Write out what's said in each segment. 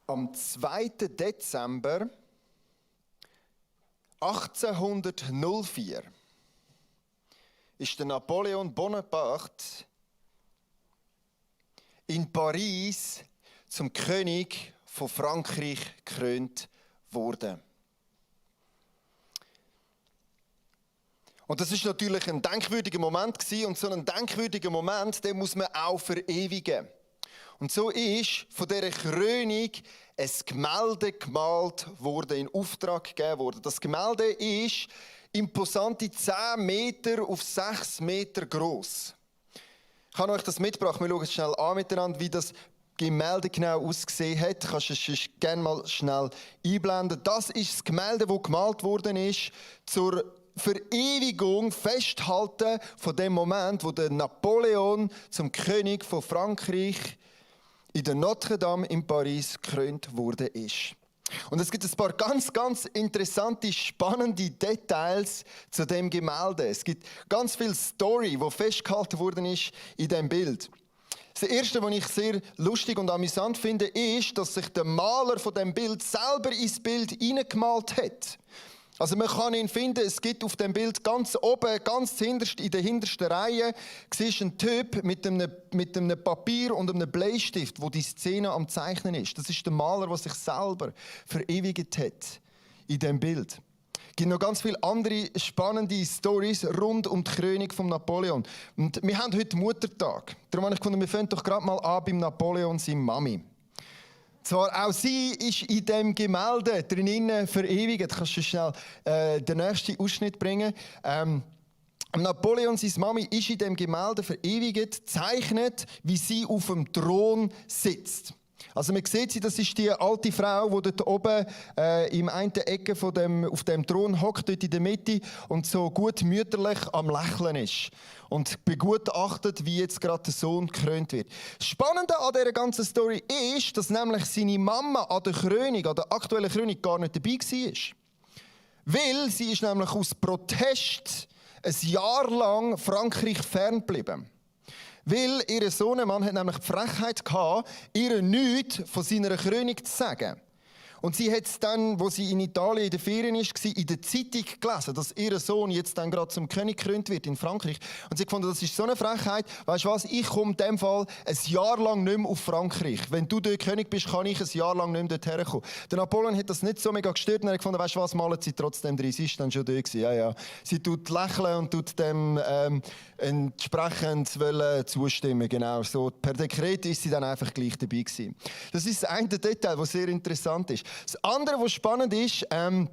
Am 2. Dezember 1804 ist der Napoleon Bonaparte in Paris zum König von Frankreich gekrönt worden. Und das ist natürlich ein denkwürdiger Moment gewesen, und so einen denkwürdigen Moment, den muss man auch verewigen. Und so ist von dieser Krönung ein Gemälde gemalt worden, in Auftrag gegeben worden. Das Gemälde ist imposante 10 Meter auf 6 Meter groß. Ich habe euch das mitgebracht. Wir schauen es schnell an miteinander, wie das Gemälde genau ausgesehen hat. Du kannst es gerne mal schnell einblenden. Das ist das Gemälde, das gemalt worden ist, zur Verewigung, Festhalten von dem Moment, wo der Napoleon zum König von Frankreich in der Notre Dame in Paris gekrönt wurde ist. Und es gibt ein paar ganz interessante, spannende Details zu dem Gemälde. Es gibt ganz viel Story, die festgehalten worden ist in dem Bild. Das Erste, was ich sehr lustig und amüsant finde, ist, dass sich der Maler von dem Bild selber ins Bild hineingemalt hat. Also man kann ihn finden, es gibt auf dem Bild ganz oben, ganz hinterst, in der hintersten Reihe, siehst ein Typ mit einem Papier und einem Bleistift, wo die Szene am Zeichnen ist. Das ist der Maler, der sich selber verewigt hat in dem Bild. Es gibt noch ganz viele andere spannende Storys rund um die Krönung von Napoleon. Und wir haben heute Muttertag. Darum habe ich gefunden, wir fangen doch gerade mal an beim Napoleon, seiner Mami. Zwar auch sie ist in diesem Gemälde drinnen verewigt. Kannst du schnell den nächsten Ausschnitt bringen? Napoleon, seine Mami, ist in diesem Gemälde verewigt, zeichnet, wie sie auf dem Thron sitzt. Also man sieht sie, das ist die alte Frau, die dort oben im einen Ecke auf dem Thron hockt, dort in der Mitte, und so gut mütterlich am Lächeln ist. Und begutachtet, wie jetzt gerade der Sohn gekrönt wird. Das Spannende an dieser ganzen Story ist, dass nämlich seine Mama an der Krönung, an der aktuellen Krönung, gar nicht dabei war. Weil sie ist nämlich aus Protest ein Jahr lang Frankreich ferngeblieben. Weil ihr Sohnemann hat nämlich die Frechheit gehabt, ihr nichts von seiner Krönung zu sagen. Und sie hat es dann, wo sie in Italien in der Ferien war, in der Zeitung gelesen, dass ihr Sohn jetzt dann gerade zum König gekrönt wird in Frankreich. Und sie fand, das ist so eine Frechheit. Weißt du was, ich komme in dem Fall ein Jahr lang nicht mehr auf Frankreich. Wenn du dort König bist, kann ich ein Jahr lang nicht mehr dorthin kommen. Der Napoleon hat das nicht so mega gestört und er hat gefunden, weißt du was, malen sie trotzdem drin. Sie ist dann schon da gewesen. Ja. Sie tut lächeln und tut dem entsprechend zustimmen. Genau. So, per Dekret ist sie dann einfach gleich dabei gewesen. Das ist das eine Detail, das sehr interessant ist. Das andere, was spannend ist, seine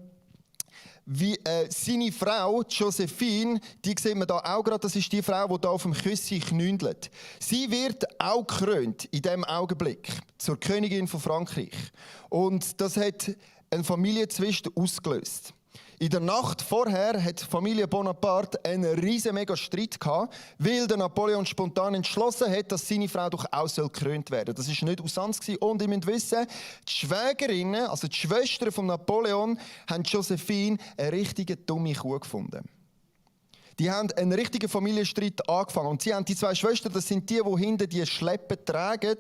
Frau, Josephine, die sieht man da auch gerade, das ist die Frau, die da auf dem Küssi knündelt. Sie wird auch gekrönt in diesem Augenblick zur Königin von Frankreich. Und das hat einen Familienzwist ausgelöst. In der Nacht vorher hat die Familie Bonaparte einen riesen mega Streit gehabt, weil der Napoleon spontan entschlossen hat, dass seine Frau doch auch gekrönt werden soll. Das war nicht Usanz. Und ihr müsst wissen, die Schwägerinnen, also die Schwestern von Napoleon, haben Josephine eine richtige dumme Kuh gefunden. Die haben einen richtigen Familienstreit angefangen. Und sie haben die 2 Schwestern, das sind die hinten die Schleppen tragen,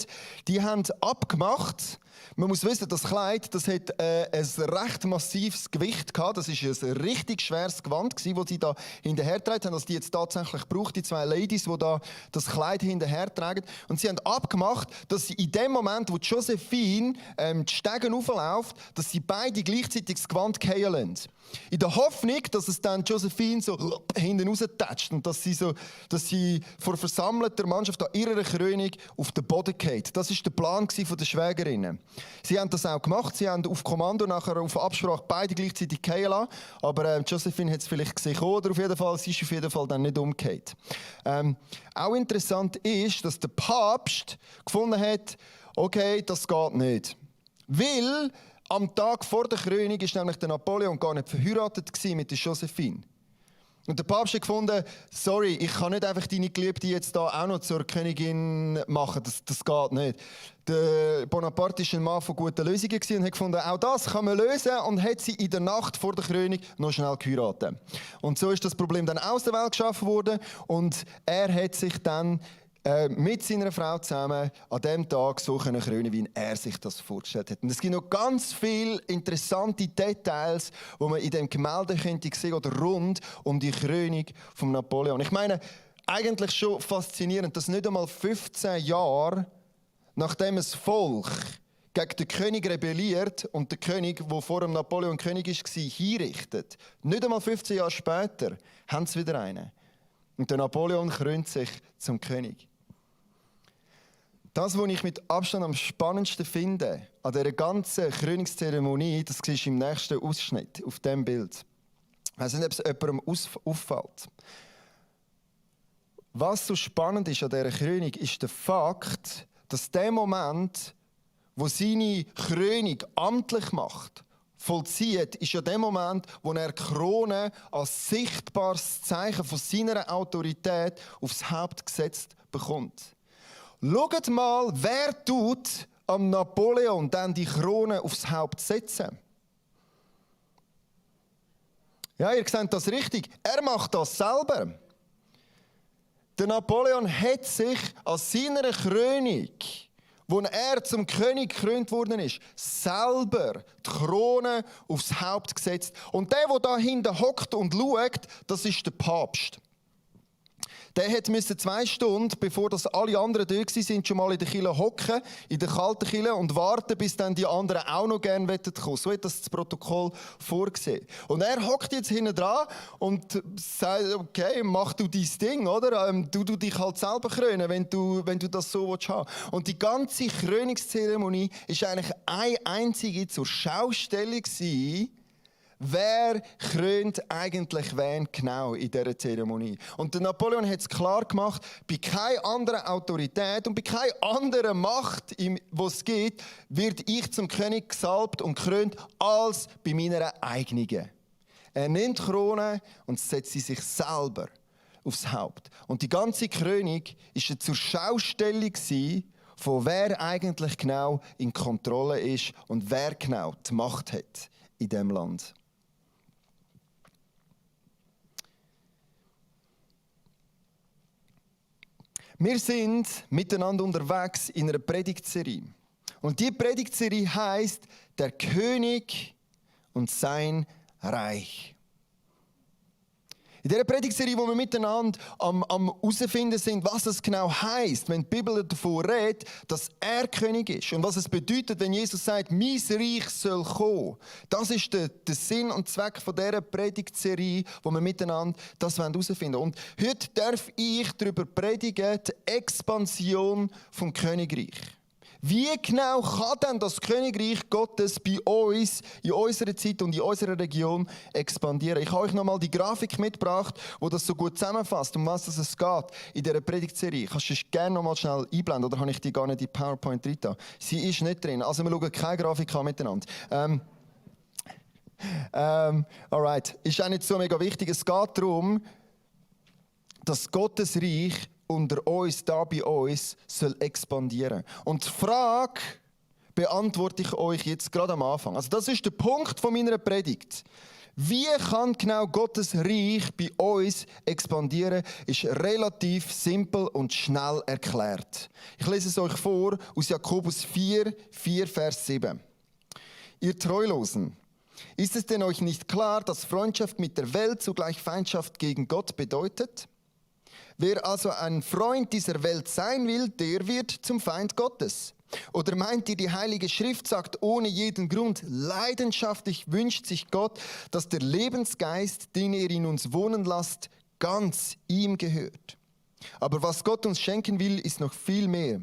die haben abgemacht. Man muss wissen, das Kleid, das hat ein recht massives Gewicht gehabt. Das war ein richtig schweres Gewand, das sie da hinterhergetragen haben. Also die jetzt tatsächlich braucht, die 2 Ladies, die da das Kleid hinterhertragen. Und sie haben abgemacht, dass sie in dem Moment, wo Josephine die Stegen raufläuft, dass sie beide gleichzeitig das Gewand fallen lassen. In der Hoffnung, dass es dann Josephine so hinten raustatscht und dass sie vor versammelter Mannschaft an ihrer Krönung auf den Boden geht. Das war der Plan der Schwägerinnen. Sie haben das auch gemacht. Sie haben auf Kommando, nachher auf Absprache beide gleichzeitig fallen lassen. Aber Josephine hat es vielleicht gesehen, oder auf jeden Fall, sie ist auf jeden Fall dann nicht umgekehrt. Auch interessant ist, dass der Papst gefunden hat, okay, das geht nicht. Weil am Tag vor der Krönung ist nämlich der Napoleon gar nicht verheiratet mit der Josephine. Und der Papst hat gefunden, sorry, ich kann nicht einfach deine Geliebte jetzt da auch noch zur Königin machen, das geht nicht. Der Bonaparte war ein Mann von guten Lösungen und hat gefunden, auch das kann man lösen, und hat sie in der Nacht vor der Krönung noch schnell geheiratet. Und so ist das Problem dann aus der Welt geschaffen worden und er hat sich dann mit seiner Frau zusammen an diesem Tag so krönen können, wie er sich das vorgestellt hat. Und es gibt noch ganz viele interessante Details, die man in dem Gemälde könnte sehen oder rund um die Krönung von Napoleon. Ich meine, eigentlich schon faszinierend, dass nicht einmal 15 Jahre nachdem das Volk gegen den König rebelliert und der König, der vor dem Napoleon König war, hinrichtet. Nicht einmal 15 Jahre später haben sie wieder einen. Und der Napoleon krönt sich zum König. Das, was ich mit Abstand am spannendsten finde an dieser ganzen Krönungszeremonie, das siehst du im nächsten Ausschnitt auf diesem Bild. Ich weiss nicht, ob es jemandem auffällt. Was so spannend ist an dieser Krönung, ist der Fakt, dass der Moment, wo seine Krönung amtlich macht, vollzieht, ist ja der Moment, wo er die Krone als sichtbares Zeichen von seiner Autorität aufs Haupt gesetzt bekommt. Schaut mal, wer tut am Napoleon dann die Krone aufs Haupt setzen? Ja, ihr seht das richtig. Er macht das selber. Der Napoleon hat sich als seiner Krönung, wo er zum König gekrönt worden ist, selber die Krone aufs Haupt gesetzt. Und der da hinten hockt und schaut, das ist der Papst. Der musste 2 Stunden, bevor das alle anderen da waren, schon mal in der Kirche hocken, in der kalten Kirche, und warten, bis dann die anderen auch noch gerne kommen. So hat das Protokoll vorgesehen. Und er hockt jetzt hinten dran und sagt, okay, mach du dein Ding, oder? Du dich halt selber krönen, wenn du das so haben willst. Und die ganze Krönungszeremonie war eigentlich eine einzige zur Schaustellung gewesen, wer krönt eigentlich wen genau in dieser Zeremonie? Und der Napoleon hat es klar gemacht, bei keiner anderen Autorität und bei keiner anderen Macht, die es gibt, wird ich zum König gesalbt und gekrönt als bei meiner eigenen. Er nimmt die Krone und setzt sie sich selber aufs Haupt. Und die ganze Krönung war zur Schaustellung von wer eigentlich genau in Kontrolle ist und wer genau die Macht hat in diesem Land. Wir sind miteinander unterwegs in einer Predigtserie. Und die Predigtserie heisst «Der König und sein Reich». In dieser Predigtserie, wo wir miteinander am herausfinden sind, was es genau heisst, wenn die Bibel davon redet, dass er König ist. Und was es bedeutet, wenn Jesus sagt, «Mein Reich soll kommen». Das ist der Sinn und Zweck von dieser Predigtserie, wo wir miteinander das herausfinden wollen. Und heute darf ich darüber predigen, die Expansion vom Königreich. Wie genau kann denn das Königreich Gottes bei uns, in unserer Zeit und in unserer Region expandieren? Ich habe euch nochmal die Grafik mitgebracht, wo das so gut zusammenfasst, um was es geht in dieser Predigtserie. Kannst du gerne nochmal schnell einblenden, oder habe ich die gar nicht in die PowerPoint drin? Sie ist nicht drin, also wir schauen keine Grafik an miteinander. Alright, ist auch nicht so mega wichtig. Es geht darum, dass Gottes Reich unter uns, da bei uns, soll expandieren. Und die Frage beantworte ich euch jetzt gerade am Anfang. Also das ist der Punkt von meiner Predigt. Wie kann genau Gottes Reich bei uns expandieren, ist relativ simpel und schnell erklärt. Ich lese es euch vor aus Jakobus 4, Vers 7. Ihr Treulosen, ist es denn euch nicht klar, dass Freundschaft mit der Welt zugleich Feindschaft gegen Gott bedeutet? Wer also ein Freund dieser Welt sein will, der wird zum Feind Gottes. Oder meint ihr, die Heilige Schrift sagt ohne jeden Grund, leidenschaftlich wünscht sich Gott, dass der Lebensgeist, den er in uns wohnen lässt, ganz ihm gehört. Aber was Gott uns schenken will, ist noch viel mehr.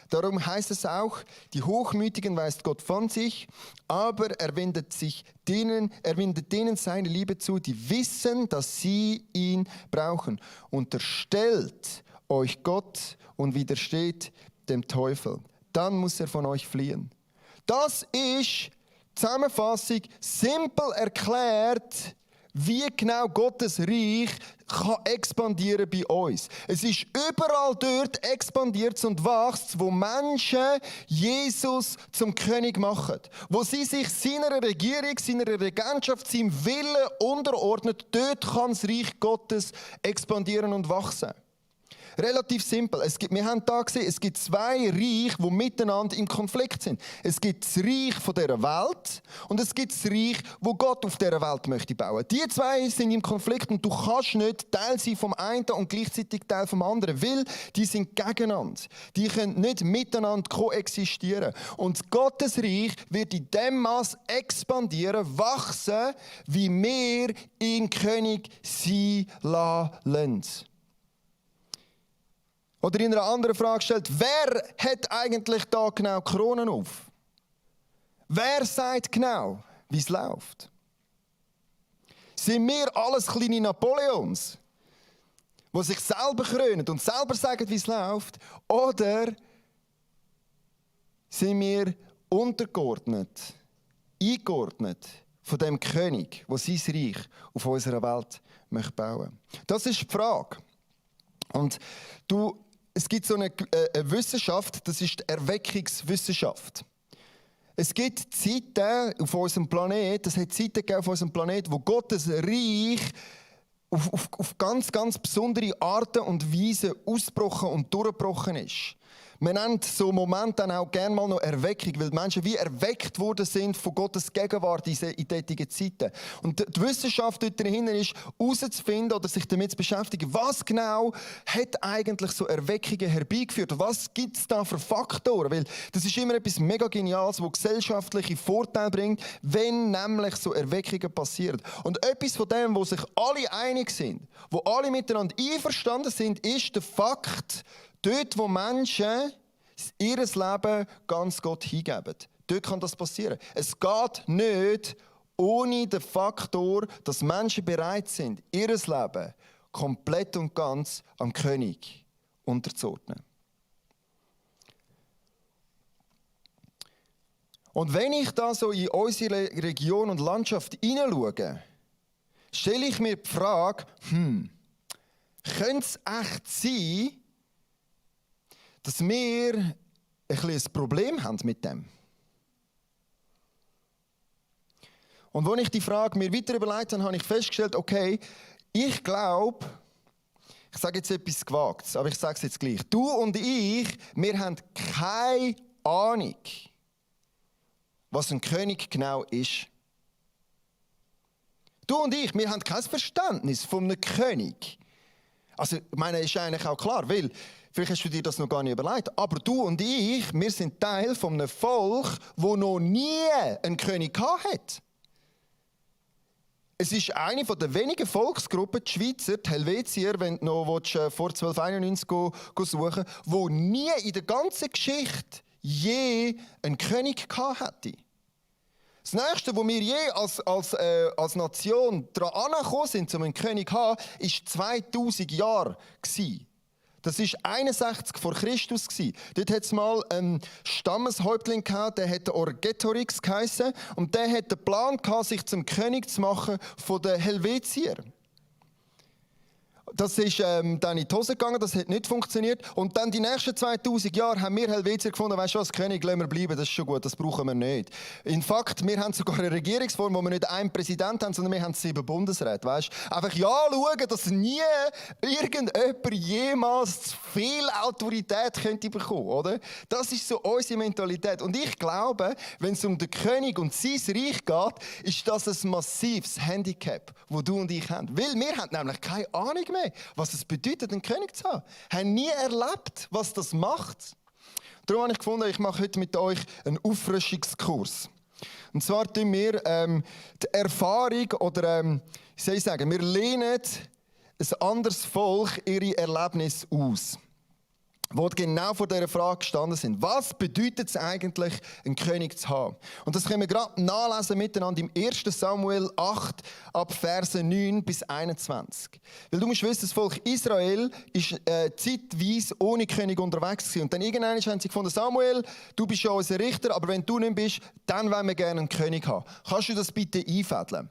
Darum heißt es auch, die Hochmütigen weist Gott von sich, aber er wendet denen seine Liebe zu, die wissen, dass sie ihn brauchen. Unterstellt euch Gott und widersteht dem Teufel. Dann muss er von euch fliehen. Das ist Zusammenfassung, simpel erklärt, wie genau Gottes Reich kann expandieren bei uns. Es ist überall dort expandiert und wächst, wo Menschen Jesus zum König machen. Wo sie sich seiner Regierung, seiner Regentschaft, seinem Willen unterordnet, dort kann das Reich Gottes expandieren und wachsen. Relativ simpel. Wir haben da gesehen, es gibt zwei Reiche, die miteinander im Konflikt sind. Es gibt das Reich von dieser Welt und es gibt das Reich, wo Gott auf dieser Welt möchte bauen. Die zwei sind im Konflikt und du kannst nicht Teil sein vom einen und gleichzeitig Teil vom anderen, weil die sind gegeneinander. Die können nicht miteinander koexistieren. Und Gottes Reich wird in dem Maß expandieren, wachsen, wie wir ihn König sein lassen. Oder in einer anderen Frage stellt, wer hat eigentlich da genau Kronen auf? Wer sagt genau, wie es läuft? Sind wir alles kleine Napoleons, die sich selber krönen und selber sagen, wie es läuft? Oder sind wir untergeordnet, eingeordnet von dem König, der sein Reich auf unserer Welt bauen möchte? Das ist die Frage. Und es gibt so eine Wissenschaft, das ist die Erweckungswissenschaft. Es gibt Zeiten auf unserem Planeten, es hat Zeiten gegeben auf unserem Planeten, wo Gottes Reich auf ganz, ganz besondere Arten und Weisen ausgebrochen und durchgebrochen ist. Man nennt so Momente dann auch gerne mal noch Erweckung, weil die Menschen wie erweckt worden sind von Gottes Gegenwart in solchen Zeiten. Und die Wissenschaft dort dahinter ist, herauszufinden oder sich damit zu beschäftigen, was genau hat eigentlich so Erweckungen herbeigeführt? Was gibt es da für Faktoren? Weil das ist immer etwas mega Geniales, das gesellschaftliche Vorteile bringt, wenn nämlich so Erweckungen passieren. Und etwas von dem, wo sich alle einig sind, wo alle miteinander einverstanden sind, ist der Fakt, dort, wo Menschen ihr Leben ganz Gott hingeben. Dort kann das passieren. Es geht nicht ohne den Faktor, dass Menschen bereit sind, ihr Leben komplett und ganz am König unterzuordnen. Und wenn ich da so in unsere Region und Landschaft hineinschaue, stelle ich mir die Frage, könnte es echt sein, dass wir ein Problem haben mit dem? Und als ich die Frage mir weiter überlegt habe, habe ich festgestellt, okay, ich glaube, ich sage jetzt etwas Gewagtes, aber ich sage es jetzt gleich. Du und ich, wir haben keine Ahnung, was ein König genau ist. Du und ich, wir haben kein Verständnis von einem König. Also, ich meine, ist eigentlich auch klar, weil vielleicht hast du dir das noch gar nicht überlegt. Aber du und ich, wir sind Teil von einem Volk, das noch nie einen König hatte. Es ist eine der wenigen Volksgruppen, die Schweizer, die Helvetier, wenn du noch vor 1291 suchen willst, die nie in der ganzen Geschichte je einen König hatte. Das Nächste, wo wir je als Nation daran angekommen sind, um einen König zu haben, war 2000 Jahre. Das war 61 vor Christus. Dort hat es mal einen Stammeshäuptling gehabt, der hat Orgetorix geheissen. Und der hat den Plan gehabt, sich zum König zu machen von den Helvetier. Das ist dann in die Hose gegangen, das hat nicht funktioniert. Und dann die nächsten 2000 Jahre haben wir Helvetier gefunden, weißt du was, König, lassen wir bleiben, das ist schon gut, das brauchen wir nicht. In Fakt, wir haben sogar eine Regierungsform, wo wir nicht einen Präsidenten haben, sondern wir haben 7 Bundesräte, weißt du. Einfach ja schauen, dass nie irgendjemand jemals zu viel Autorität könnte bekommen, oder? Das ist so unsere Mentalität. Und ich glaube, wenn es um den König und sein Reich geht, ist das ein massives Handicap, das du und ich haben. Weil wir haben nämlich keine Ahnung mehr, was es bedeutet, einen König zu haben. Wir haben nie erlebt, was das macht. Darum habe ich gefunden, ich mache heute mit euch einen Auffrischungskurs. Und zwar tun wir die Erfahrung oder, wie soll ich sagen, wir lehnen ein anderes Volk ihre Erlebnisse aus, die genau vor dieser Frage gestanden sind. Was bedeutet es eigentlich, einen König zu haben? Und das können wir gerade nachlesen miteinander im 1. Samuel 8, ab Verse 9 bis 21. Weil du musst wissen, das Volk Israel ist zeitweise ohne König unterwegs gewesen. Und dann irgendwann haben sie gefunden, Samuel, du bist ja unser Richter, aber wenn du nicht bist, dann wollen wir gerne einen König haben. Kannst du das bitte einfädeln?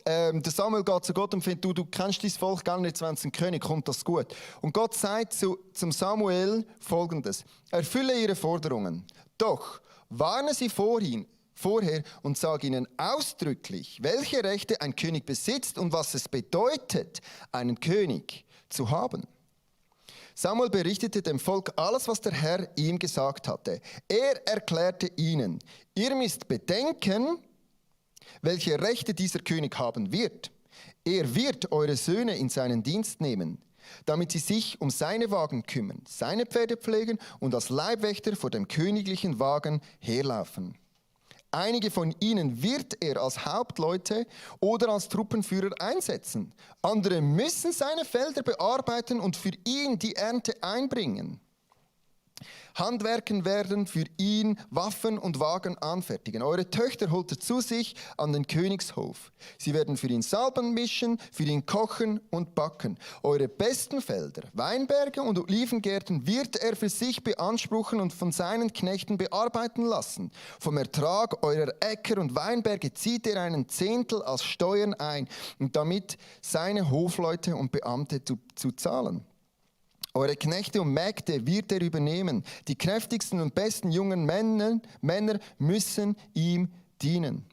Der Samuel geht zu Gott und findet, du kennst dein Volk gar nicht, wenn es ein König kommt, das gut. Und Gott sagt zum Samuel Folgendes: Erfülle ihre Forderungen, doch warne sie vorher und sage ihnen ausdrücklich, welche Rechte ein König besitzt und was es bedeutet, einen König zu haben. Samuel berichtete dem Volk alles, was der Herr ihm gesagt hatte. Er erklärte ihnen, ihr müsst bedenken, welche Rechte dieser König haben wird. Er wird eure Söhne in seinen Dienst nehmen, damit sie sich um seine Wagen kümmern, seine Pferde pflegen und als Leibwächter vor dem königlichen Wagen herlaufen. Einige von ihnen wird er als Hauptleute oder als Truppenführer einsetzen. Andere müssen seine Felder bearbeiten und für ihn die Ernte einbringen. Handwerken werden für ihn Waffen und Wagen anfertigen. Eure Töchter holt er zu sich an den Königshof. Sie werden für ihn Salben mischen, für ihn kochen und backen. Eure besten Felder, Weinberge und Olivengärten wird er für sich beanspruchen und von seinen Knechten bearbeiten lassen. Vom Ertrag eurer Äcker und Weinberge zieht er einen Zehntel als Steuern ein, und damit seine Hofleute und Beamte zu zahlen. Eure Knechte und Mägde wird er übernehmen. Die kräftigsten und besten jungen Männer müssen ihm dienen.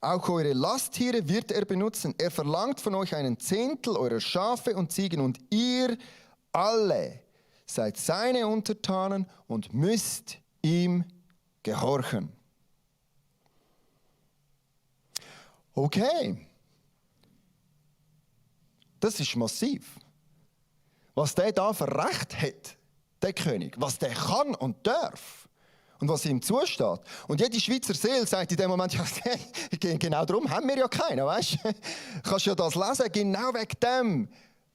Auch eure Lasttiere wird er benutzen. Er verlangt von euch einen Zehntel eurer Schafe und Ziegen, und ihr alle seid seine Untertanen und müsst ihm gehorchen. Okay. Das ist massiv. Was der da für Recht hat, der König, was der kann und darf und was ihm zusteht. Und jede Schweizer Seele sagt in dem Moment, ja, genau darum haben wir ja keinen, weißt du? Kannst ja das lesen, genau wegen dem.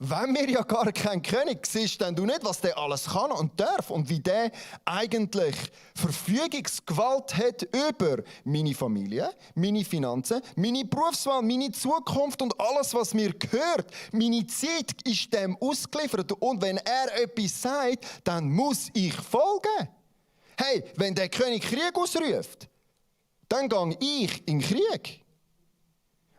Wenn wir ja gar keinen König, siehst dann du nicht, was der alles kann und darf und wie der eigentlich Verfügungsgewalt hat über meine Familie, meine Finanzen, meine Berufswahl, meine Zukunft und alles, was mir gehört. Meine Zeit ist dem ausgeliefert, und wenn er etwas sagt, dann muss ich folgen. Hey, wenn der König Krieg ausruft, dann gehe ich in den Krieg.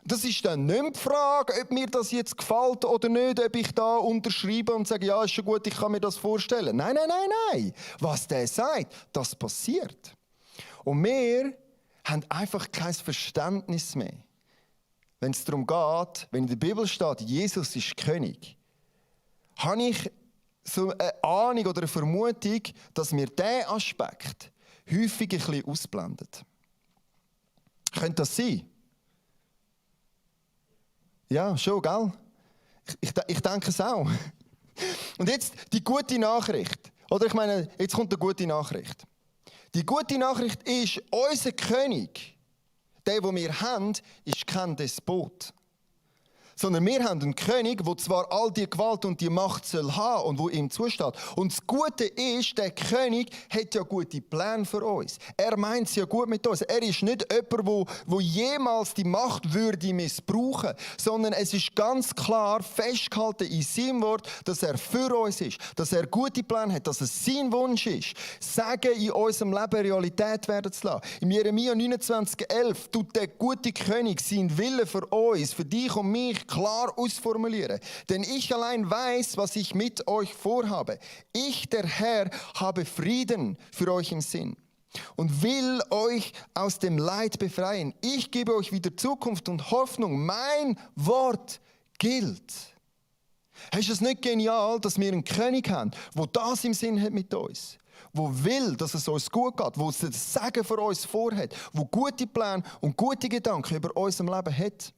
Das ist dann nicht mehr die Frage, ob mir das jetzt gefällt oder nicht, ob ich da unterschreibe und sage, ja, ist schon gut, ich kann mir das vorstellen. Nein, nein, nein, nein. Was der sagt, das passiert. Und wir haben einfach kein Verständnis mehr. Wenn es darum geht, wenn in der Bibel steht, Jesus ist König, habe ich so eine Ahnung oder eine Vermutung, dass wir diesen Aspekt häufig ein bisschen ausblenden. Könnte das sein? Ja, schon, gell? Ich denke es auch. Und jetzt die gute Nachricht. Oder ich meine, jetzt kommt eine gute Nachricht. Die gute Nachricht ist, unser König, der wir haben, ist kein Despot. Sondern wir haben einen König, der zwar all die Gewalt und die Macht soll haben und wo ihm zusteht. Und das Gute ist, der König hat ja gute Pläne für uns. Er meint es ja gut mit uns. Er ist nicht jemand, der jemals die Macht würde missbrauchen, sondern es ist ganz klar festgehalten in seinem Wort, dass er für uns ist, dass er gute Pläne hat, dass es sein Wunsch ist, Sagen in unserem Leben Realität werden zu lassen. Im Jeremia 29,11 tut der gute König seinen Willen für uns, für dich und mich, klar ausformulieren. Denn ich allein weiß, was ich mit euch vorhabe. Ich, der Herr, habe Frieden für euch im Sinn und will euch aus dem Leid befreien. Ich gebe euch wieder Zukunft und Hoffnung. Mein Wort gilt. Ist es nicht genial, dass wir einen König haben, der das im Sinn hat mit uns? Wo will, dass es uns gut geht, wo das Segen für uns vorhat, wo gute Pläne und gute Gedanken über unserem Leben hat?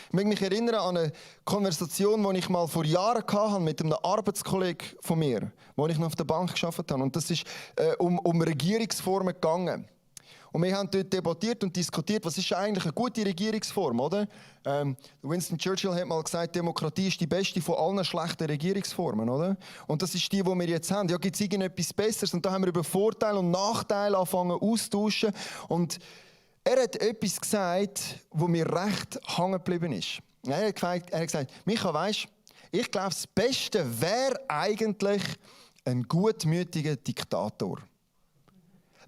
Ich mag mich erinnern an eine Konversation, die ich mal vor Jahren hatte mit einem Arbeitskollegen von mir, wo ich noch auf der Bank gearbeitet habe. Und das ist um Regierungsformen gegangen. Und wir haben dort debattiert und diskutiert, was ist eigentlich eine gute Regierungsform, oder? Winston Churchill hat mal gesagt, Demokratie ist die beste von allen schlechten Regierungsformen, oder? Und das ist die wir jetzt haben. Ja, gibt es irgendetwas Besseres? Und da haben wir über Vorteile und Nachteile angefangen austauschen. Und er hat etwas gesagt, wo mir recht hängen geblieben ist. Er hat gesagt, Micha, weisst, ich glaube, das Beste wäre eigentlich ein gutmütiger Diktator.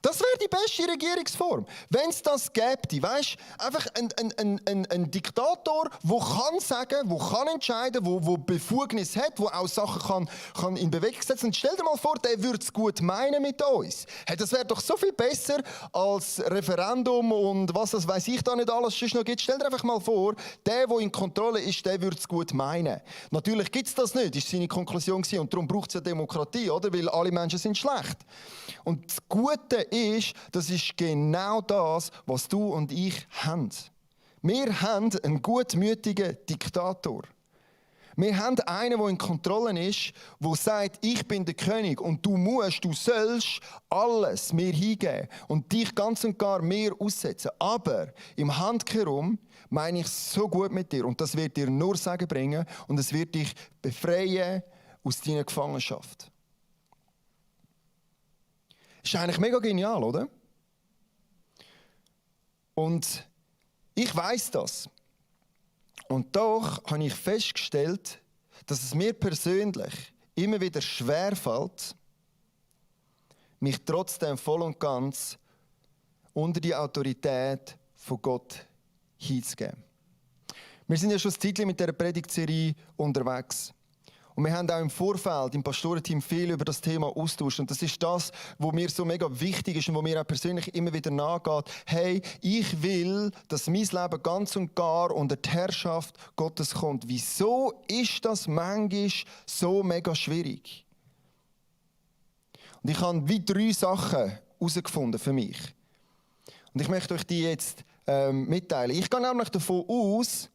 Das wäre die beste Regierungsform. Wenn es das gäbe, weißt du, einfach ein Diktator, der kann sagen, der kann entscheiden, der Befugnis hat, der auch Sachen kann in Bewegung setzen. Und stell dir mal vor, der würde es gut meinen mit uns. Hey, das wäre doch so viel besser als Referendum und was das weiß ich da nicht alles sonst noch gibt. Stell dir einfach mal vor, der in Kontrolle ist, der würde es gut meinen. Natürlich gibt es das nicht, ist seine Konklusion gewesen. Und darum braucht es ja Demokratie, oder? Weil alle Menschen sind schlecht. Und das Gute ist, das ist genau das, was du und ich haben. Wir haben einen gutmütigen Diktator. Wir haben einen, der in Kontrolle ist, der sagt, ich bin der König und du sollst alles mir hingeben und dich ganz und gar mir aussetzen. Aber im Handkerum meine ich so gut mit dir und das wird dir nur Segen bringen und es wird dich befreien aus deiner Gefangenschaft. Ist eigentlich mega genial, oder? Und ich weiß das. Und doch habe ich festgestellt, dass es mir persönlich immer wieder schwerfällt, mich trotzdem voll und ganz unter die Autorität von Gott hinzugeben. Wir sind ja schon ein Zeitchen mit dieser Predigtserie unterwegs. Und wir haben auch im Vorfeld, im Pastorenteam, viel über das Thema austauscht. Und das ist das, was mir so mega wichtig ist und was mir auch persönlich immer wieder nachgeht. Hey, ich will, dass mein Leben ganz und gar unter die Herrschaft Gottes kommt. Wieso ist das manchmal so mega schwierig? Und ich habe wie 3 Sachen herausgefunden für mich. Und ich möchte euch die jetzt mitteilen. Ich gehe nämlich davon aus,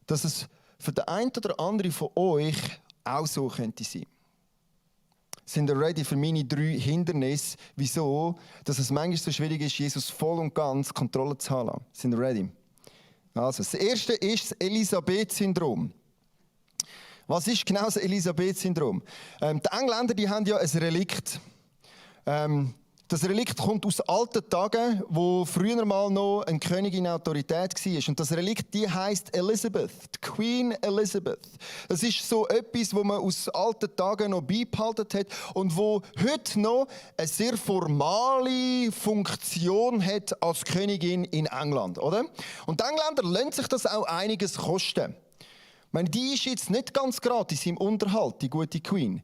dass es für den einen oder anderen von euch auch so könnte sein. Sind ihr ready für meine 3 Hindernisse, wieso dass es manchmal so schwierig ist, Jesus voll und ganz Kontrolle zu haben? Sind ihr ready? Also, das erste ist das Elisabeth-Syndrom. Was ist genau das Elisabeth-Syndrom? Die Engländer, die haben ja ein Relikt. Das Relikt kommt aus alten Tagen, wo früher mal noch eine Königin Autorität war. Und das Relikt, die heisst Elizabeth, die Queen Elizabeth. Das ist so etwas, wo man aus alten Tagen noch beibehalten hat und wo heute noch eine sehr formale Funktion hat als Königin in England, oder? Und die Engländer lassen sich das auch einiges kosten. Ich meine, die ist jetzt nicht ganz gratis im Unterhalt, die gute Queen.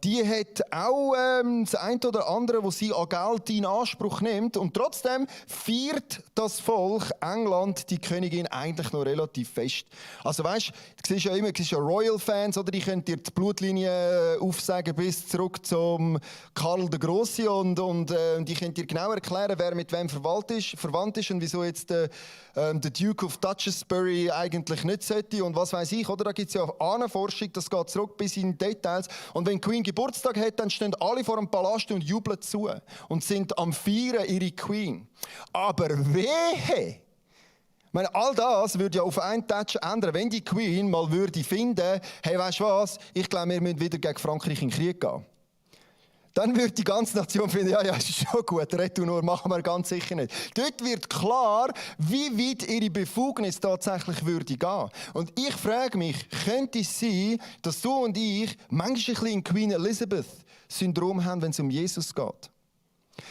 Die hat auch das eine oder andere, was sie an Geld in Anspruch nimmt. Und trotzdem feiert das Volk England die Königin eigentlich noch relativ fest. Also weißt, du siehst ja immer, du siehst ja Royal-Fans, oder die können dir die Blutlinie aufsagen bis zurück zum Karl der Grosse und die können dir genau erklären, wer mit wem verwandt ist und wieso jetzt der Duke of Duchessbury eigentlich nicht sollte und was weiß ich, oder? Da gibt es ja Ahnenforschung, das geht zurück bis in Details. Und wenn Queen Geburtstag hat, dann stehen alle vor dem Palast und jubeln zu und sind am Feiern ihre Queen. Aber wehe! Ich meine, all das würde ja auf einen Touch ändern, wenn die Queen mal würde finden, hey, weißt du was, ich glaube, wir müssen wieder gegen Frankreich in den Krieg gehen. Dann würde die ganze Nation finden, ja, ist schon gut, Retour machen wir ganz sicher nicht. Dort wird klar, wie weit ihre Befugnis tatsächlich würde gehen. Und ich frage mich, könnte es sein, dass du und ich manchmal ein bisschen ein Queen Elizabeth-Syndrom haben, wenn es um Jesus geht?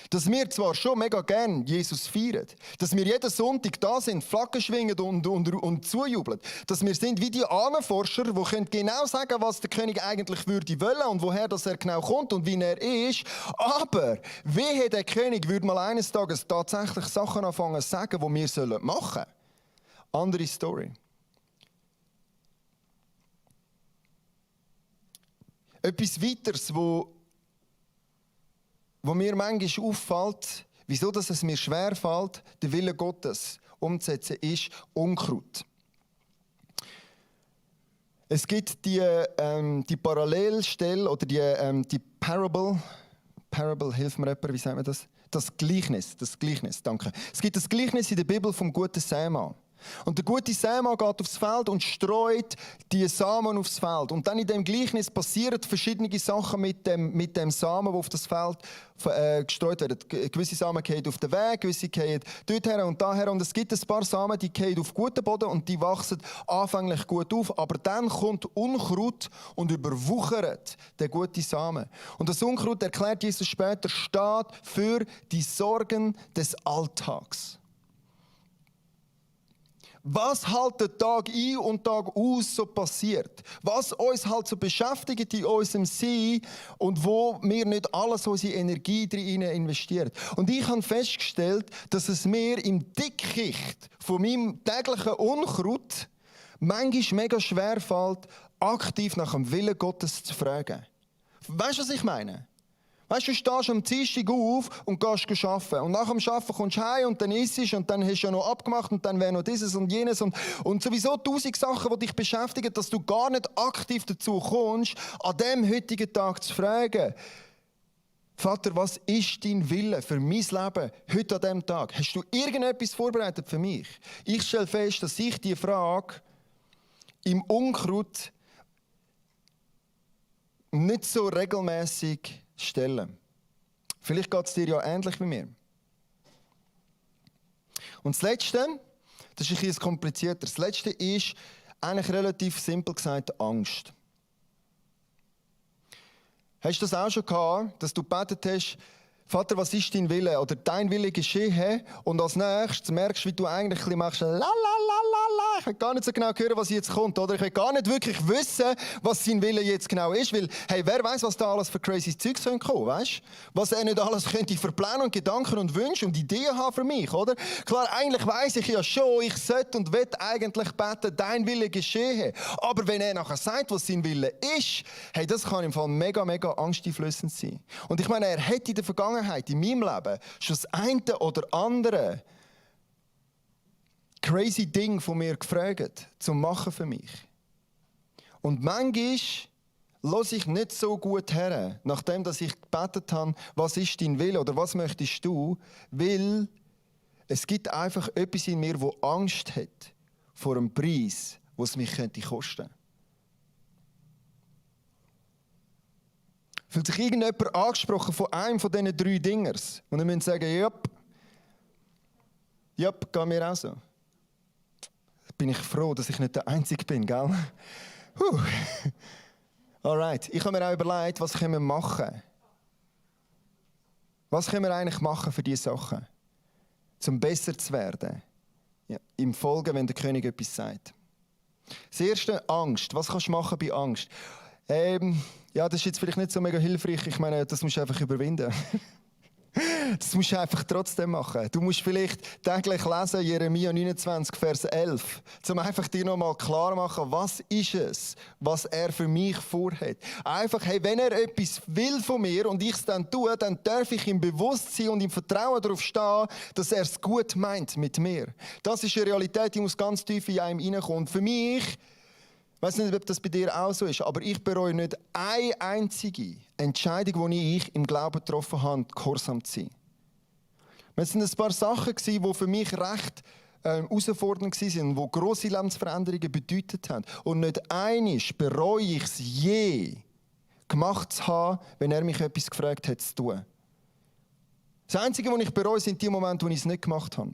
Dass wir zwar schon mega gern Jesus feiern, dass wir jeden Sonntag da sind, Flaggen schwingen und zujubeln, dass wir sind wie die Ahnenforscher, die genau sagen können, was der König eigentlich würde wollen und woher das er genau kommt und wie er ist. Aber wehe, der König würde mal eines Tages tatsächlich Sachen anfangen zu sagen, die wir machen sollen. Andere Story. Etwas weiteres, wo mir manchmal auffällt, wieso dass es mir schwerfällt, den Willen Gottes umzusetzen, ist Unkraut. Es gibt die Parallelstelle oder die Parable, hilft mir jemand, wie sagt man das? Das Gleichnis, danke. Es gibt das Gleichnis in der Bibel vom guten Sämann. Und der gute Sämann geht aufs Feld und streut die Samen aufs Feld. Und dann in dem Gleichnis passieren verschiedene Sachen mit dem Samen, der auf das Feld gestreut wird. Gewisse Samen fallen auf den Weg, gewisse fallen dorthin und daher. Und es gibt ein paar Samen, die fallen auf guten Boden und die wachsen anfänglich gut auf. Aber dann kommt Unkraut und überwuchert den guten Samen. Und das Unkraut, erklärt Jesus später, steht für die Sorgen des Alltags. Was halt der Tag ein und Tag aus so passiert. Was uns halt so beschäftigt in unserem Sein und wo wir nicht alles unsere Energie drin investieren. Und ich habe festgestellt, dass es mir im Dickicht von meinem täglichen Unkraut manchmal mega schwer fällt, aktiv nach dem Willen Gottes zu fragen. Weißt du, was ich meine? Weißt du, du stehst am Dienstag auf und gehst arbeiten. Und nach dem Arbeiten kommst du heim und dann isst du und dann hast du ja noch abgemacht und dann wäre noch dieses und jenes und sowieso 1000 Sachen, die dich beschäftigen, dass du gar nicht aktiv dazu kommst, an dem heutigen Tag zu fragen: Vater, was ist dein Wille für mein Leben heute an diesem Tag? Hast du irgendetwas vorbereitet für mich? Ich stelle fest, dass ich diese Frage im Unkraut nicht so regelmäßig stellen. Vielleicht geht es dir ja ähnlich wie mir. Und das Letzte, das ist ein bisschen komplizierter. Das Letzte ist eigentlich relativ simpel gesagt Angst. Hast du das auch schon gehabt, dass du gebetet hast, Vater, was ist dein Wille? Oder dein Wille geschehe. Und als nächstes merkst du, wie du eigentlich ein bisschen machst, la la la la la. Ich will gar nicht so genau hören, was jetzt kommt. Oder ich will gar nicht wirklich wissen, was sein Wille jetzt genau ist. Weil, hey, wer weiß, was da alles für crazy Zeugs kommen könnte, weißt? Was er nicht alles könnte verplanen und Gedanken und Wünsche und Ideen haben für mich, oder? Klar, eigentlich weiss ich ja schon, ich sollte und will eigentlich beten, dein Wille geschehe. Aber wenn er nachher sagt, was sein Wille ist, hey, das kann im Fall mega, mega angsteinflößend sein. Und ich meine, er hätte in der Vergangenheit, in meinem Leben, schon das eine oder andere crazy Ding von mir gefragt, zum Machen für mich. Und manchmal höre ich nicht so gut her, nachdem dass ich gebetet habe, was ist dein Wille oder was möchtest du, weil es gibt einfach etwas in mir, das Angst hat vor einem Preis, den es mich kosten könnte. Fühlt sich irgendjemand angesprochen von einem von diesen 3 Dingers? Und dann müssen sagen, ja, geht mir auch so. Bin ich froh, dass ich nicht der Einzige bin, gell? Alright, ich habe mir auch überlegt, was können wir machen? Was können wir eigentlich machen für diese Sachen? Um besser zu werden. Ja, im Folgen, wenn der König etwas sagt. Das erste, Angst. Was kannst du machen bei Angst? Ja, das ist jetzt vielleicht nicht so mega hilfreich. Ich meine, das musst du einfach überwinden. Das musst du einfach trotzdem machen. Du musst vielleicht täglich lesen, Jeremia 29, Vers 11, um einfach dir nochmal klar machen, was ist es, was er für mich vorhat. Einfach, hey, wenn er etwas will von mir und ich es dann tue, dann darf ich im Bewusstsein und im Vertrauen darauf stehen, dass er es gut meint mit mir. Das ist eine Realität, die muss ganz tief in einem reinkommen. Und für mich, ich weiss nicht, ob das bei dir auch so ist, aber ich bereue nicht eine einzige Entscheidung, die ich im Glauben getroffen habe, gehorsam zu sein. Es waren ein paar Sachen, die für mich recht herausfordernd waren, die grosse Lebensveränderungen bedeutet haben. Und nicht einmal bereue ich es je, gemacht zu haben, wenn er mich etwas gefragt hat, zu tun. Das Einzige, was ich bereue, sind die Momente, wo ich es nicht gemacht habe.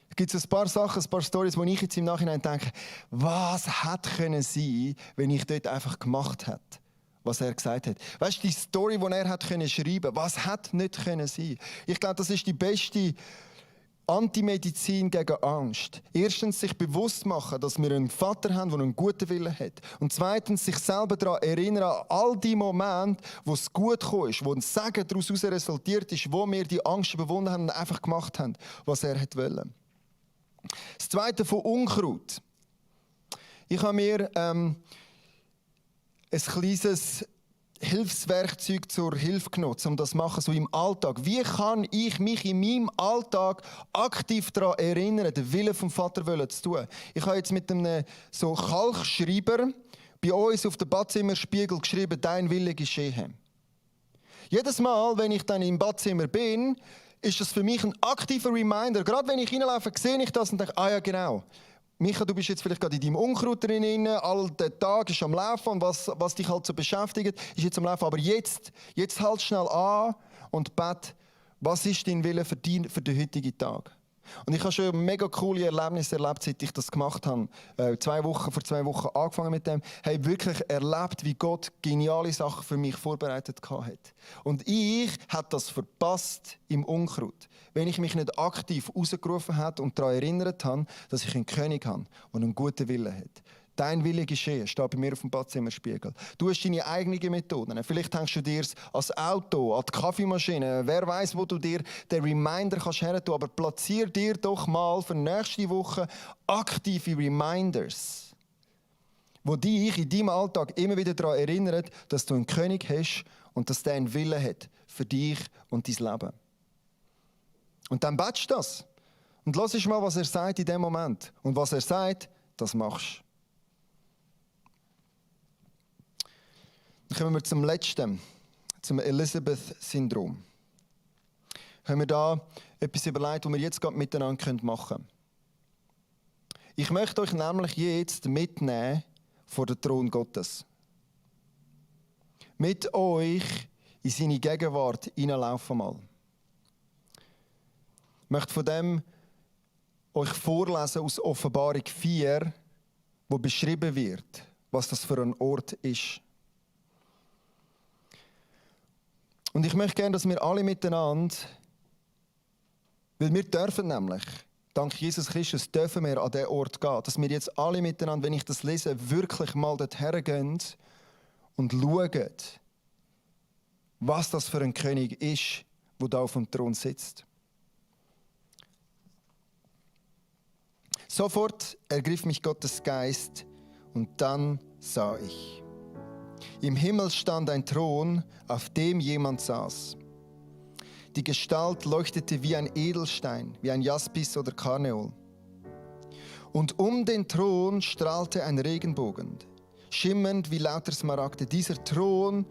Es gibt ein paar Sachen, ein paar Storys, wo ich jetzt im Nachhinein denke, was hätte können sein, wenn ich dort einfach gemacht hätte, was er gesagt hat. Weißt du, die Story, die er hat können schreiben, was hätte nicht können sein? Ich glaube, das ist die beste Antimedizin gegen Angst. Erstens, sich bewusst machen, dass wir einen Vater haben, der einen guten Willen hat. Und zweitens, sich selber daran erinnern, an all die Momente, wo es gut gekommen ist, wo ein Segen daraus resultiert ist, wo wir die Angst überwunden haben und einfach gemacht haben, was er wollte. Das Zweite von Unkraut. Ich habe mir ein kleines Hilfswerkzeug zur Hilfe genutzt, um das zu machen, so im Alltag. Wie kann ich mich in meinem Alltag aktiv daran erinnern, den Willen vom Vater zu tun? Ich habe jetzt mit einem so Kalkschreiber bei uns auf dem Badzimmerspiegel geschrieben, dein Wille geschehe. Jedes Mal, wenn ich dann im Badzimmer bin, ist das für mich ein aktiver Reminder. Gerade wenn ich reinlaufe, sehe ich das und denke, ah ja, genau. Micha, du bist jetzt vielleicht gerade in deinem Unkraut drin, all der Tag ist am Laufen und was dich halt so beschäftigt, ist jetzt am Laufen. Aber jetzt halt schnell an und bete, was ist dein Wille für den heutigen Tag? Und ich habe schon mega coole Erlebnisse erlebt, seit ich das gemacht habe. Vor 2 Wochen angefangen mit dem. Ich habe wirklich erlebt, wie Gott geniale Sachen für mich vorbereitet hat. Und ich habe das verpasst im Unkraut. Wenn ich mich nicht aktiv rausgerufen habe und daran erinnert habe, dass ich einen König habe, der einen guten Willen hat. Dein Wille geschehe, steht bei mir auf dem Badzimmerspiegel. Du hast deine eigenen Methoden. Vielleicht hängst du dir es ans Auto, an die Kaffeemaschine. Wer weiß, wo du dir den Reminder kannst hertun. Aber platzier dir doch mal für nächste Woche aktive Reminders, wo dich in deinem Alltag immer wieder daran erinnern, dass du einen König hast und dass der einen Willen hat für dich und dein Leben. Und dann betest du das. Und hörst mal, was er sagt in dem Moment. Und was er sagt, das machst du. Dann kommen wir zum letzten, zum Elizabeth-Syndrom. Haben wir da etwas überlegt, was wir jetzt gerade miteinander machen können. Ich möchte euch nämlich jetzt mitnehmen vor den Thron Gottes. Mit euch in seine Gegenwart hineinlaufen mal. Ich möchte von dem euch vorlesen aus Offenbarung 4, wo beschrieben wird, was das für ein Ort ist. Und ich möchte gerne, dass wir alle miteinander, weil wir dürfen nämlich, dank Jesus Christus, dürfen wir an diesen Ort gehen, dass wir jetzt alle miteinander, wenn ich das lese, wirklich mal dorthin gehen und schauen, was das für ein König ist, der da auf dem Thron sitzt. Sofort ergriff mich Gottes Geist und dann sah ich. Im Himmel stand ein Thron, auf dem jemand saß. Die Gestalt leuchtete wie ein Edelstein, wie ein Jaspis oder Karneol. Und um den Thron strahlte ein Regenbogen, schimmernd wie lauter Smaragde. Dieser Thron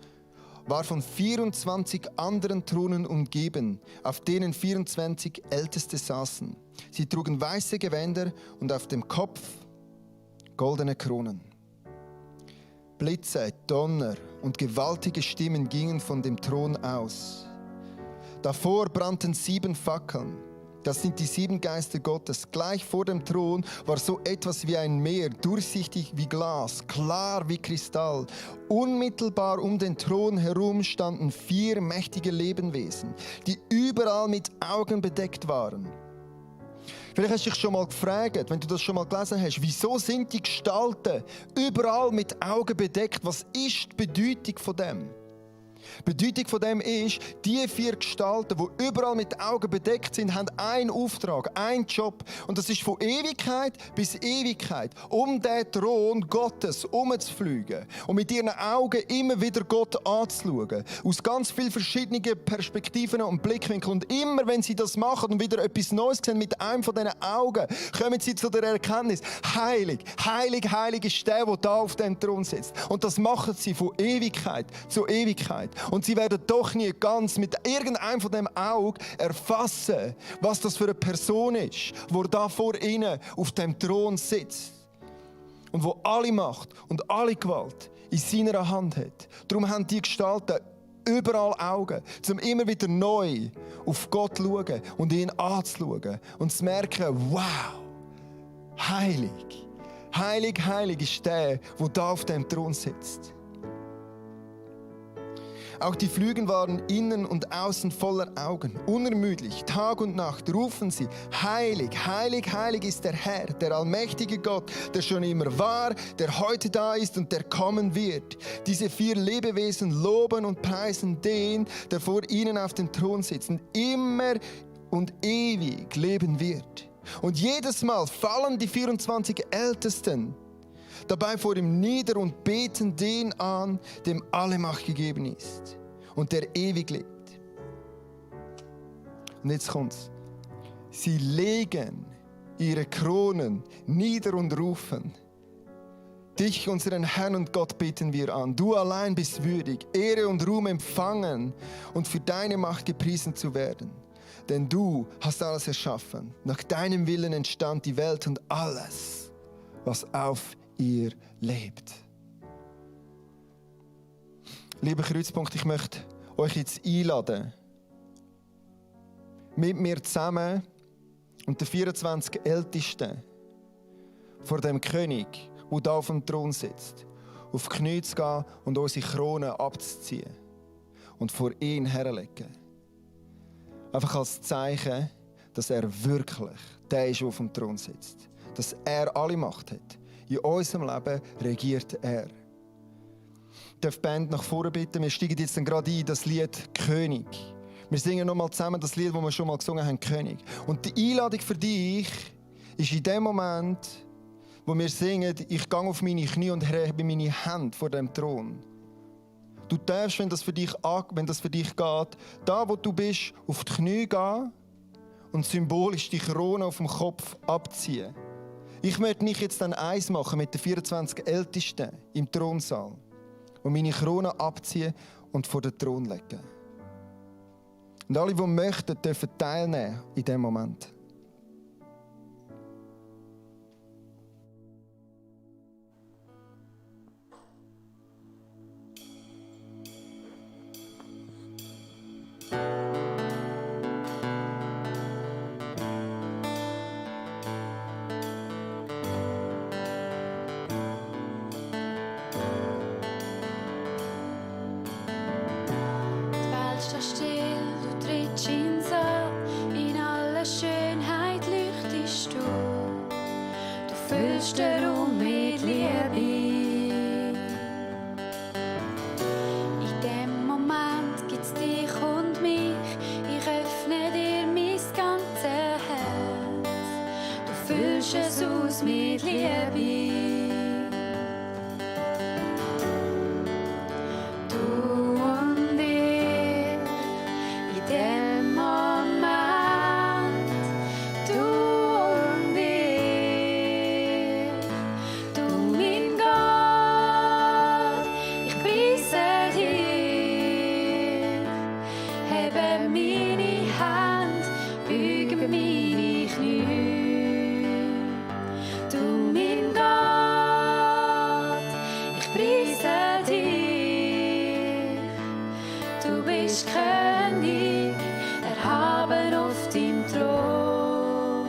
war von 24 anderen Thronen umgeben, auf denen 24 Älteste saßen. Sie trugen weiße Gewänder und auf dem Kopf goldene Kronen. Blitze, Donner und gewaltige Stimmen gingen von dem Thron aus. Davor brannten 7 Fackeln. Das sind die 7 Geister Gottes. Gleich vor dem Thron war so etwas wie ein Meer, durchsichtig wie Glas, klar wie Kristall. Unmittelbar um den Thron herum standen 4 mächtige Lebewesen, die überall mit Augen bedeckt waren. Vielleicht hast du dich schon mal gefragt, wenn du das schon mal gelesen hast, wieso sind die Gestalten überall mit Augen bedeckt? Was ist die Bedeutung von dem? Die Bedeutung von dem ist, die 4 Gestalten, die überall mit Augen bedeckt sind, haben einen Auftrag, einen Job. Und das ist von Ewigkeit bis Ewigkeit, um den Thron Gottes herumzufliegen und mit ihren Augen immer wieder Gott anzuschauen. Aus ganz vielen verschiedenen Perspektiven und Blickwinkeln. Und immer, wenn sie das machen und wieder etwas Neues sehen mit einem von diesen Augen, kommen sie zu der Erkenntnis, heilig, heilig, heilig ist der da auf dem Thron sitzt. Und das machen sie von Ewigkeit zu Ewigkeit. Und sie werden doch nie ganz mit irgendeinem von dem Auge erfassen, was das für eine Person ist, die da vor ihnen auf dem Thron sitzt. Und wo alle Macht und alle Gewalt in seiner Hand hat. Darum haben die Gestalten überall Augen, um immer wieder neu auf Gott zu schauen und ihn anzuschauen und zu merken, wow, heilig, heilig, heilig ist der da auf dem Thron sitzt. Auch die Flügel waren innen und außen voller Augen. Unermüdlich, Tag und Nacht rufen sie, heilig, heilig, heilig ist der Herr, der allmächtige Gott, der schon immer war, der heute da ist und der kommen wird. Diese 4 Lebewesen loben und preisen den, der vor ihnen auf dem Thron sitzt und immer und ewig leben wird. Und jedes Mal fallen die 24 Ältesten dabei vor ihm nieder und beten den an, dem alle Macht gegeben ist und der ewig lebt. Und jetzt kommt's. Sie legen ihre Kronen nieder und rufen: Dich, unseren Herrn und Gott, beten wir an. Du allein bist würdig, Ehre und Ruhm empfangen und für deine Macht gepriesen zu werden. Denn du hast alles erschaffen. Nach deinem Willen entstand die Welt und alles, was auf ihr lebt. Lieber Kreuzpunkt, ich möchte euch jetzt einladen, mit mir zusammen und den 24 Ältesten vor dem König, der da auf dem Thron sitzt, auf die Knie zu gehen und unsere Krone abzuziehen und vor ihn herzulegen. Einfach als Zeichen, dass er wirklich der ist, der auf dem Thron sitzt. Dass er alle Macht hat. In unserem Leben regiert er. Ich darf die Band nach vorne bitten. Wir steigen jetzt dann gerade ein, das Lied «König». Wir singen nochmal zusammen das Lied, das wir schon mal gesungen haben, «König». Und die Einladung für dich ist in dem Moment, wo wir singen, ich gehe auf meine Knie und hebe meine Hände vor dem Thron. Du darfst, wenn das für dich geht, da wo du bist, auf die Knie gehen und symbolisch die Krone auf dem Kopf abziehen. Ich möchte mich jetzt dann eins machen mit den 24 Ältesten im Thronsaal und meine Krone abziehen und vor den Thron legen. Und alle, die möchten, dürfen teilnehmen in diesem Moment. Jesus mit Liebe. Du und ich in dem Moment. Du und ich. Du mein Gott, ich preise dich. Hebe meine Hand, büge meine Knie. König, erhaben auf deinem Thron.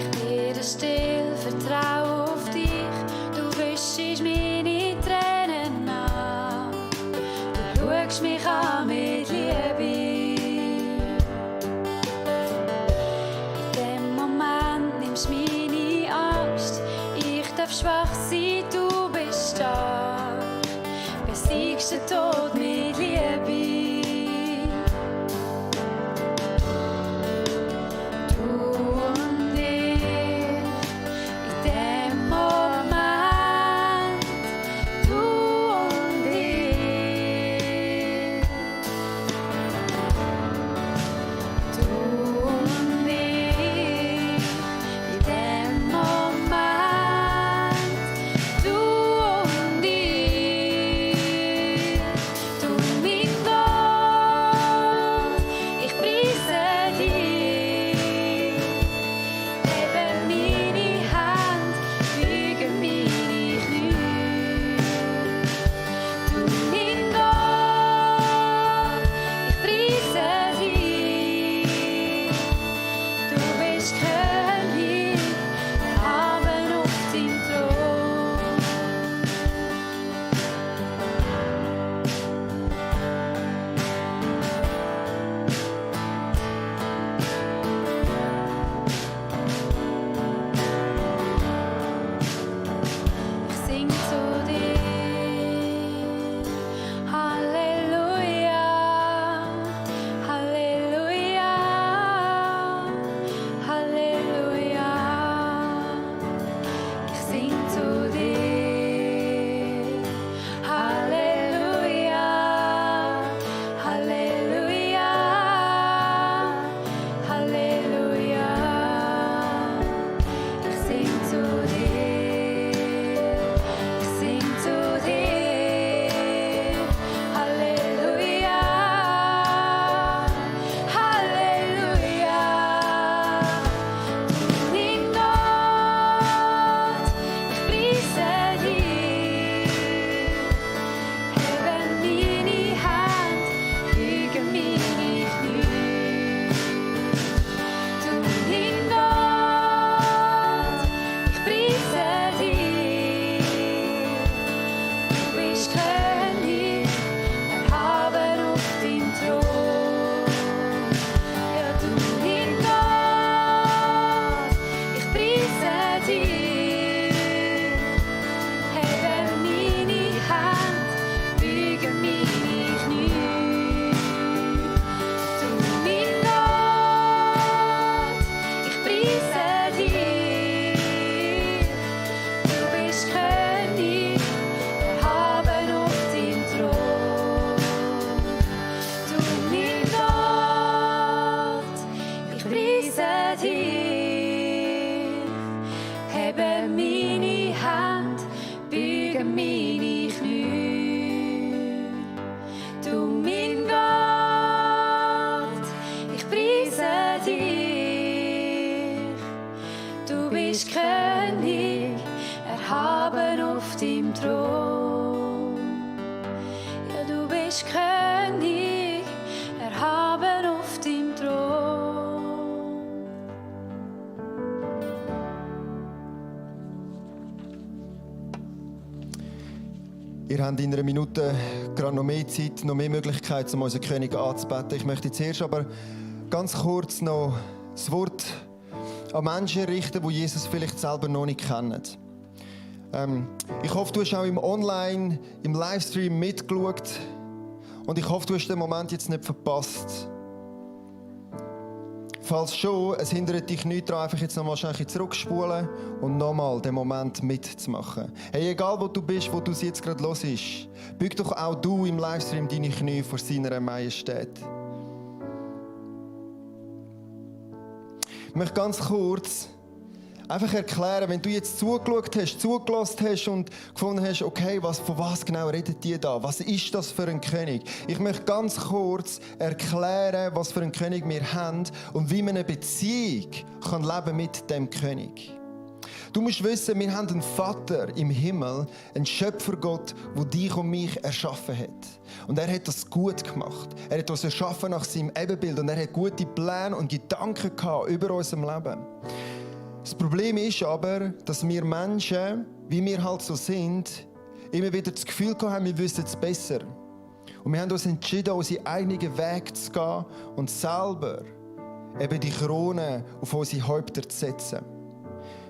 Ich werde still, vertraue auf dich, du wischst meine Tränen ab. Schau mich an mit Liebe. In dem Moment nimmst du meine Angst. Ich darf schwach sein, du bist stark. Besiegst den Tod mit Liebe. Du beugen meine Knie. Du mein Gott, ich preise dich. Du bist König, erhaben auf deinem Thron. Ja, du bist König, erhaben auf deinem Thron. Ihr habt in einer Minute gerade noch mehr Zeit, noch mehr Möglichkeit, um unseren König anzubeten. Ich möchte zuerst aber ganz kurz noch das Wort an Menschen richten, die Jesus vielleicht selber noch nicht kennen. Ich hoffe, du hast auch im Livestream mitgeschaut. Und ich hoffe, du hast den Moment jetzt nicht verpasst. Falls schon, es hindert dich nicht daran, einfach jetzt nochmal schnell zurückspulen und nochmal den Moment mitzumachen. Hey, egal wo du bist, wo du es jetzt gerade hörst, bück doch auch du im Livestream deine Knie vor seiner Majestät. Ich möchte ganz kurz einfach erklären, wenn du jetzt zugelassen hast und gefunden hast, okay, von was genau redet die da? Was ist das für ein König? Ich möchte ganz kurz erklären, was für einen König wir haben und wie man eine Beziehung kann leben mit dem König. Du musst wissen, wir haben einen Vater im Himmel, einen Schöpfergott, der dich und mich erschaffen hat. Und er hat das gut gemacht. Er hat uns erschaffen nach seinem Ebenbild und er hat gute Pläne und Gedanken gehabt über unserem Leben. Das Problem ist aber, dass wir Menschen, wie wir halt so sind, immer wieder das Gefühl haben, wir wissen es besser. Und wir haben uns entschieden, unseren eigenen Weg zu gehen und selber eben die Krone auf unsere Häupter zu setzen.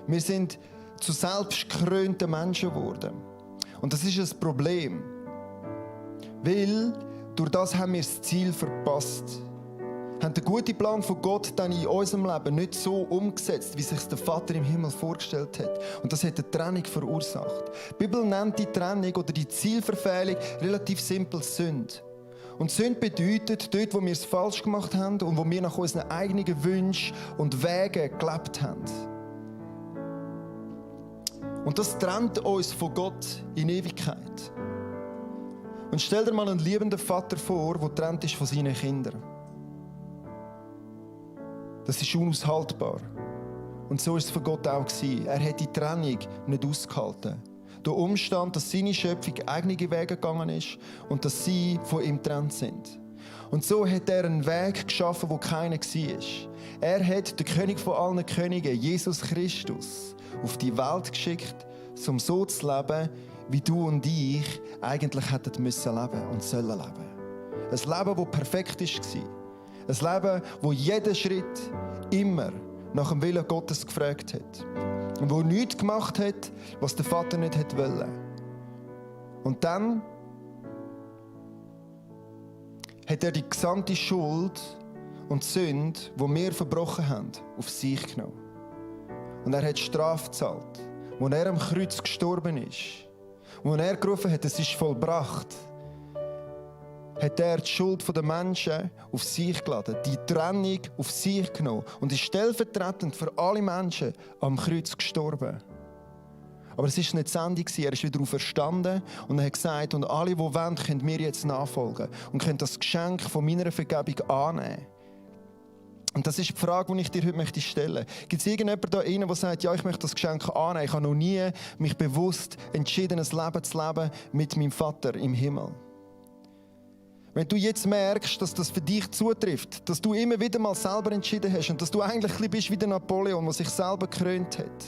Wir sind zu selbstgekrönten Menschen geworden. Und das ist ein Problem. Weil durch das haben wir das Ziel verpasst. Haben den guten Plan von Gott dann in unserem Leben nicht so umgesetzt, wie sich der Vater im Himmel vorgestellt hat. Und das hat eine Trennung verursacht. Die Bibel nennt die Trennung oder die Zielverfehlung relativ simpel Sünde. Und Sünde bedeutet, dort, wo wir es falsch gemacht haben und wo wir nach unseren eigenen Wünschen und Wegen gelebt haben. Und das trennt uns von Gott in Ewigkeit. Und stell dir mal einen liebenden Vater vor, der getrennt ist von seinen Kindern. Das ist unaushaltbar. Und so war es für Gott auch. Er hat die Trennung nicht ausgehalten. Der Umstand, dass seine Schöpfung eigene Wege gegangen ist und dass sie von ihm getrennt sind. Und so hat er einen Weg geschaffen, wo keiner war. Er hat den König von allen Königen, Jesus Christus, auf die Welt geschickt, um so zu leben, wie du und ich eigentlich hätten müssen leben und sollen leben. Ein Leben, das perfekt war. Ein Leben, wo jeder Schritt immer nach dem Willen Gottes gefragt hat. Und wo nichts gemacht hat, was der Vater nicht wollte. Und dann hat er die gesamte Schuld und Sünde, die wir verbrochen haben, auf sich genommen. Und er hat Strafe gezahlt. Als er am Kreuz gestorben ist, und er gerufen hat, es ist vollbracht, hat er die Schuld der Menschen auf sich geladen, die Trennung auf sich genommen und ist stellvertretend für alle Menschen am Kreuz gestorben. Aber es war nicht das Ende, er ist wieder auferstanden und er hat gesagt, und alle, die wollen, können mir jetzt nachfolgen und können das Geschenk von meiner Vergebung annehmen. Und das ist die Frage, die ich dir heute stellen möchte. Gibt es irgendjemanden da innen, der sagt, ja, ich möchte das Geschenk annehmen? Ich habe noch nie mich bewusst entschieden, ein Leben zu leben mit meinem Vater im Himmel. Wenn du jetzt merkst, dass das für dich zutrifft, dass du immer wieder mal selber entschieden hast und dass du eigentlich ein bisschen bist wie der Napoleon, der sich selber gekrönt hat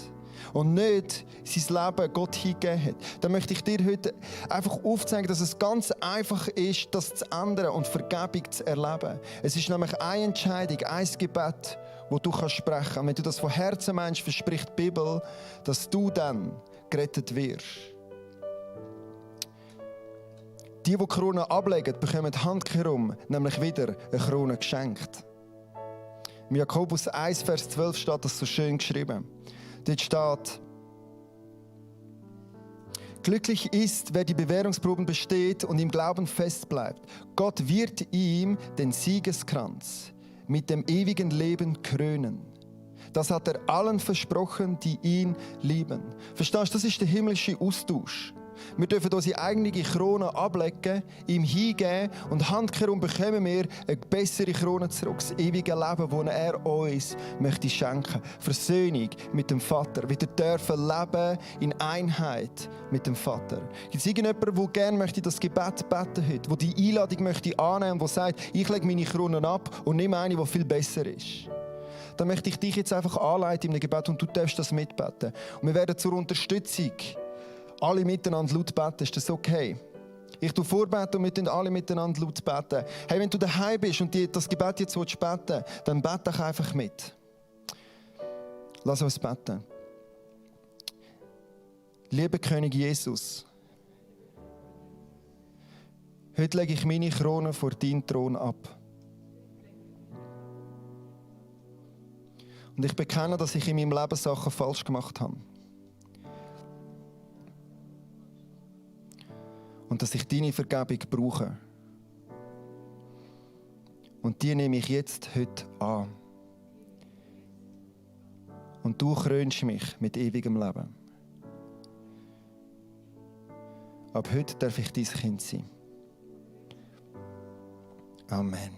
und nicht sein Leben Gott hingegeben hat, dann möchte ich dir heute einfach aufzeigen, dass es ganz einfach ist, das zu ändern und Vergebung zu erleben. Es ist nämlich eine Entscheidung, ein Gebet, das du sprechen kannst. Und wenn du das von Herzen meinst, verspricht die Bibel, dass du dann gerettet wirst. Die Krone ablegen, bekommen handkehrum nämlich wieder eine Krone geschenkt. Im Jakobus 1, Vers 12 steht das so schön geschrieben. Dort steht: Glücklich ist, wer die Bewährungsproben besteht und im Glauben festbleibt. Gott wird ihm den Siegeskranz mit dem ewigen Leben krönen. Das hat er allen versprochen, die ihn lieben. Verstehst du, das ist der himmlische Austausch. Wir dürfen unsere eigene Krone ablegen, ihm hingeben und handkehrum bekommen wir eine bessere Krone zurück. Das ewige Leben, das er uns möchte schenken. Versöhnung mit dem Vater. Wieder dürfen leben in Einheit mit dem Vater. Gibt es irgendjemanden, der gerne möchte das Gebet beten heute, der die Einladung möchte annehmen und der sagt, ich lege meine Krone ab und nehme eine, die viel besser ist? Dann möchte ich dich jetzt einfach anleiten in einem Gebet und du darfst das mitbeten. Und wir werden zur Unterstützung alle miteinander laut beten. Ist das okay? Ich tue vorbeten und wir beten alle miteinander laut beten. Hey, wenn du daheim bist und das Gebet jetzt beten willst, dann bete doch einfach mit. Lass uns beten. Lieber König Jesus, heute lege ich meine Krone vor deinen Thron ab. Und ich bekenne, dass ich in meinem Leben Sachen falsch gemacht habe. Und dass ich deine Vergebung brauche. Und die nehme ich jetzt heute an. Und du krönst mich mit ewigem Leben. Ab heute darf ich dein Kind sein. Amen.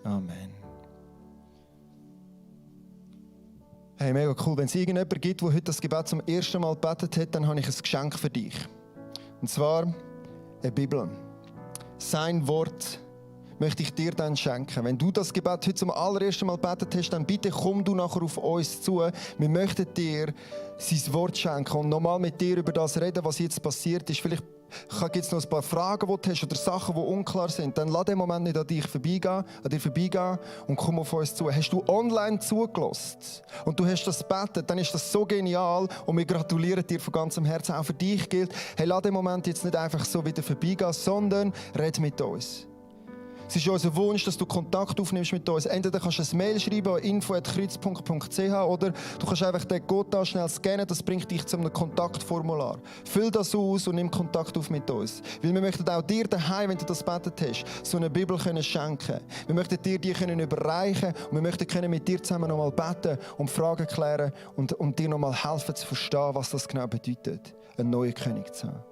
Amen. Hey, mega cool. Wenn es irgendjemanden gibt, der heute das Gebet zum ersten Mal gebetet hat, dann habe ich ein Geschenk für dich. Und zwar eine Bibel. Sein Wort möchte ich dir dann schenken. Wenn du das Gebet heute zum allerersten Mal gebetet hast, dann bitte komm du nachher auf uns zu. Wir möchten dir sein Wort schenken und nochmal mit dir über das reden, was jetzt passiert ist. Vielleicht gibt es noch ein paar Fragen, die du hast oder Sachen, die unklar sind. Dann lass den Moment nicht an dir vorbeigehen und komm auf uns zu. Hast du online zugelassen und du hast das gebetet, dann ist das so genial und wir gratulieren dir von ganzem Herzen. Auch für dich gilt, hey, lass den Moment jetzt nicht einfach so wieder vorbeigehen, sondern red mit uns. Es ist unser Wunsch, dass du Kontakt aufnimmst mit uns. Entweder kannst du ein Mail schreiben an info@kreuz.ch oder du kannst einfach den Code da schnell scannen, das bringt dich zu einem Kontaktformular. Füll das aus und nimm Kontakt auf mit uns. Weil wir möchten auch dir daheim, wenn du das gebetet hast, so eine Bibel schenken können. Wir möchten dir die überreichen und wir möchten mit dir zusammen nochmal beten und Fragen klären und dir nochmal helfen zu verstehen, was das genau bedeutet, ein neuer König zu haben.